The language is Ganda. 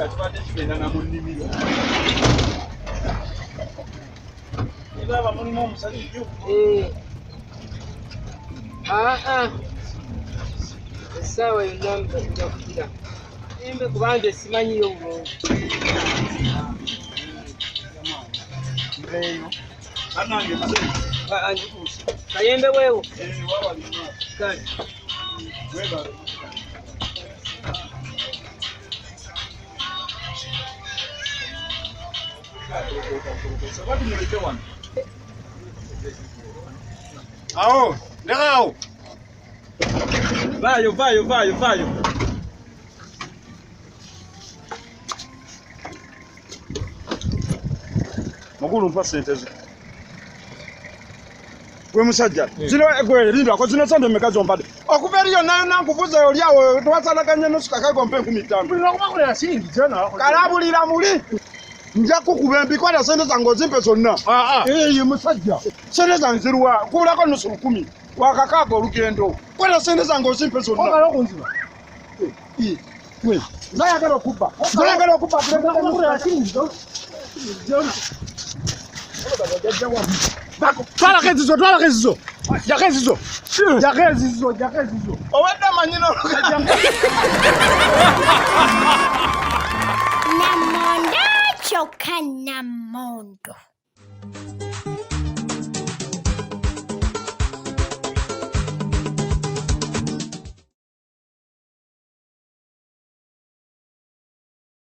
Nga kibadde kigenda na mu nnimiro. Baba mulimu omusajja. Eh. Aa. Essaawa yonna nja kugira. Embe kubanga simanyiyo bulungi. Nveeyo. Bannange mzee. Kayembe weewo. Eh, wabali nnyo. Kale. Webale. Tumuleke wano. Awo, ndeka awo. Vaayo, vaayo, vaayo, vaayo. Mukulu mpa sente zo. Gwe musajja, zino gwe lindako zino sente mmeka zompadde? Okuva eri yonna yonna nkuvuze oli awo twasalaganye nusu kakago mpa 5000. Kalabulira muli. Nja kukuba empi kwata sente zange ozimpe zonna. Eyo musajja. Sente zange ziruwa kubulako nusu 1000. Wakakaaga olugendo. Kwata sente zange ozimpe zonna. Omala okunziba. Nayagala okubba. Nayagala okubba. Twalako ezizo, twalako ezizo. Jako ezizo. Jako ezizo, jako ezizo. Obadde amanyi n'oluganda. Namondo kyokka Namondo.